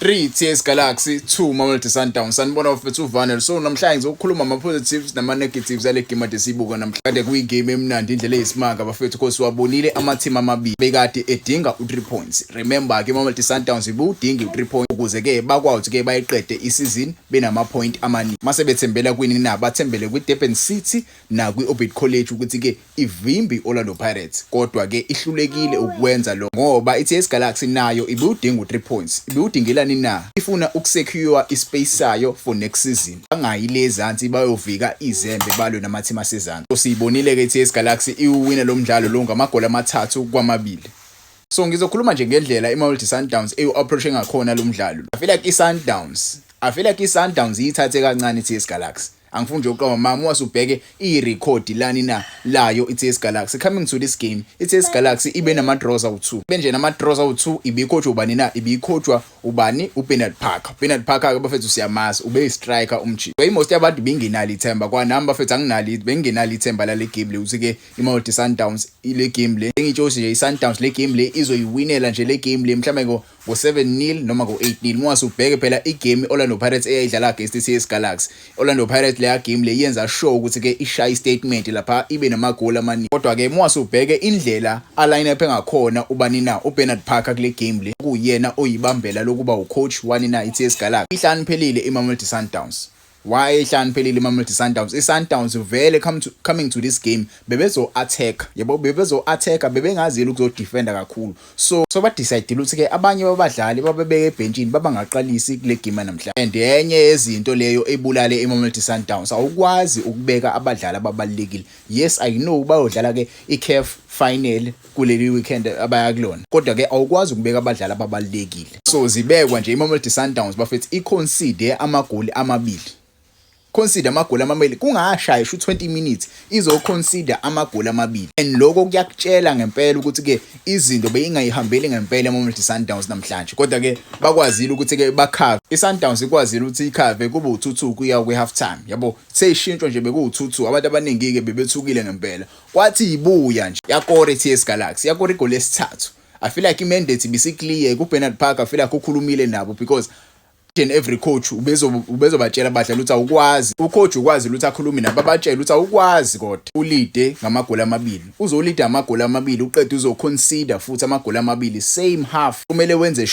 3 TS Galaxy, 2 Mamelodi Sundowns. Sanibona bafethu, uVanel. So namhlanje ngizokhuluma ama-positives nama-negatives ale game ade siyibuka namhlanje. Kade kuyigame emnandi indlela eyisimanga bafethu, because wabonile ama-team amabili bekade edinga u-3 points. Remember ke, Mamelodi Sundowns ibuwudinga u-3 points ukuze ke bakwazi ke bayiqede isizini benama-point amaningi. Mase bethembela kwini na? Bathembele kwi-Durban City nakwi-Orbit College ukuthi ke ivimbe i-Orlando Pirates, kodwa ke ihlulekile ukwenza lo ngoba i-TS Galaxy nayo ibiwudinga u-3 points. Ibiwudingelani na? Ifuna ukusecure ispace sayo for next season, bangayi le ezansi bayovika izembe balwe nama-team asezansi. So siyibonile ke i-TS Galaxy iwina lo mdlalo lo ngamagoli 3-2. So ngizokhuluma nje ngendlela iMamelodi Sundowns eyu-approach ngakhona lo mdlalo. I feel like i-Sundowns iyithathe kancane i-TS Galaxy. Angifuni nje ukuqamba, mama, wasubheke i-record lani na layo i-TS Galaxy coming to this game. I-TS Galaxy ibe nama-draws awu-2, benje nama-draws awu-2. Ibicoachwa ubani na? Ibicoachwa ubani? UBernard Parker. Bernard Parker ke bafethu siyamazi, ube yi-striker umjita. So most yabantu bingenalo ithemba, kwanami bafethu anginalo, bengingenalo ithemba lale game le, ukuthi ke iMamelodi Sundowns ile game le, engitsho nje i-Sundowns le game le izoyiwinela nje le game le, mhlawumbe ngo-7-0 noma ngo-8-0. Uma ubheke phela igame Orlando Pirates eyayidlala against i-TS Galaxy, Orlando Pirates leya game le yenza sure ukuthi ke ishaya istatement lapha, ibe namagoli amaningi. Kodwa ke uma ubheke indlela aline up engakhona ubani na, uBernard Parker kule game le, kuyena oyibambela lokuba ucoach wani na, i-TS Galaxy, ihlaniphelile iMamelodi Sundowns. Why ihlaniphelile iMamelodi Sundowns? I-Sundowns vele coming to this game bebezo attack, yabo, bebezo attack, bebengazile ukuzodefenda kakhulu. So ba decide ukuthi ke abanye babadlali babebeke ebhenchini, babangaqalisi kule game namhlanje. And enye yezinto leyo ebulale iMamelodi Sundowns, awukwazi ukubeka abadlali ababalekile. Yes, I know bayodlala ke iCAF final kuleli weekend abaya kulona, kodwa ke awukwazi ukubeka abadlali ababalekile. So zibekwa nje, iMamelodi Sundowns bafethu iconcede amagoli amabili, concede amagoli amabili kungashaya 20 minutes, izoconcede amagoli amabili. And lokho kuyakutshela ngempela ukuthi ke izinto beyingayihambeli ngempela eMamelodi Sundowns namhlanje. Kodwa ke bakwazile ukuthi ke bacover, iSundowns ikwazile ukuthi icover kube u2-2 kuya kwi half time, yabo. Seyishintsho nje, beku2-2. Abantu abaningi ke bebethukile ngempela. Kwathi ibuya nje, yakora iTS Galaxy, yakora igoli lesithathu. I feel like imandate ibisiclear kuBernard Parker. I feel like ukhulumile nabo, because and every coach ubezobatshela abadlali ukuthi awukwazi, ucoach ukwazi ukuthi akhulume nabo, abatshela ukuthi awukwazi kodwa uleade ngamagoli amabili, uzoleada amagoli amabili, uqede uzoconcede futhi amagoli amabili same half. Kumele wenze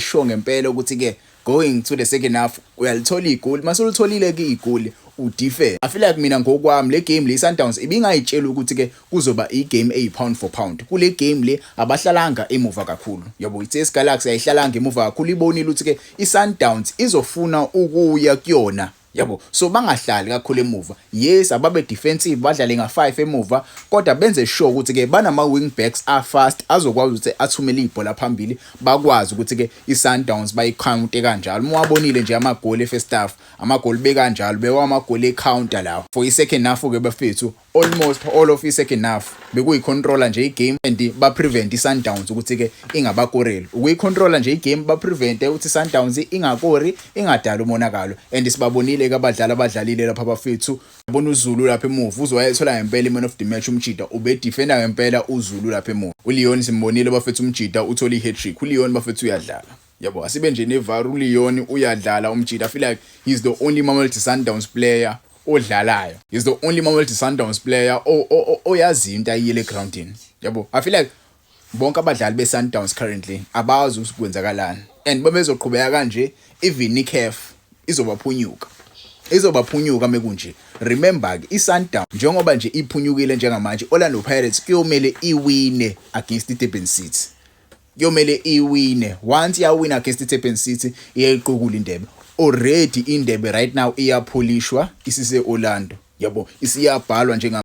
sure ngempela ukuthi ke going to the second half uyalithola igoli. Mase ulitholile ke igoli, udefend. I feel like mina ngokwami le game le, Sundowns ibingayitshela ukuthi ke kuzoba igame eyi pound for pound. Kule game le abahlalanga emuva kakhulu, yabo. iTS Galaxy ayihlalanga emuva kakhulu, ibonile ukuthi ke iSundowns izofuna ukuya kuyona, yabo, so bangahlali kakhulu emuva. Yes, ababe defensive, badlale nga5 emuva, kodwa benze sure ukuthi ke banama wing backs a fast azokwazi ukuthi athumele ibhola phambili, bakwazi ukuthi ke iSundowns bayicounter kanjalo. Uma wabonile nje amagoli efirst half, amagoli bekanjalo, bewa amagoli ecounter lawo. For i-second half ke bafethu, almost all of i-second half bekuyicontroller nje igame and ba prevent iSundowns ukuthi ke ingabakoreli. Ukuyicontroller nje igame, ba prevent ukuthi iSundowns ingakori, ingadali umonakalo. And sibabonile ke abadlali abadlalile lapha bafethu. Yabona uZulu lapha emuva, uzowayethola ngempela i-man of the match. Umjida ube defender ngempela uZulu lapha emuva. ULeon simbonile bafethu, umjida uthola i-hat-trick. ULeon bafethu uyadlala, yabo, asibe nje nevar. ULeon uyadlala umjida. I feel like he's the only Mamelodi Sundowns player odlalayo. He's the only Mamelodi Sundowns player oyaziyo into ayiyele egroundini, yabo. I feel like bonke abadlali be-Sundowns currently abazi ukuthi kwenzakalani, and babezoqhubeka kanje, even iCAF izobaphunyuka, izobaphunyuka mekunje. Remember ke, iSundowns njengoba nje iphunyukile njengamanje, Orlando Pirates kuyomele iwine against iDurban City, kuyomele iwine. Once yawina against iDurban City, iyayiqukula indebe. Already indebe right now iyapholishwa, isise Orlando, yabo, isiyabhalwa njenga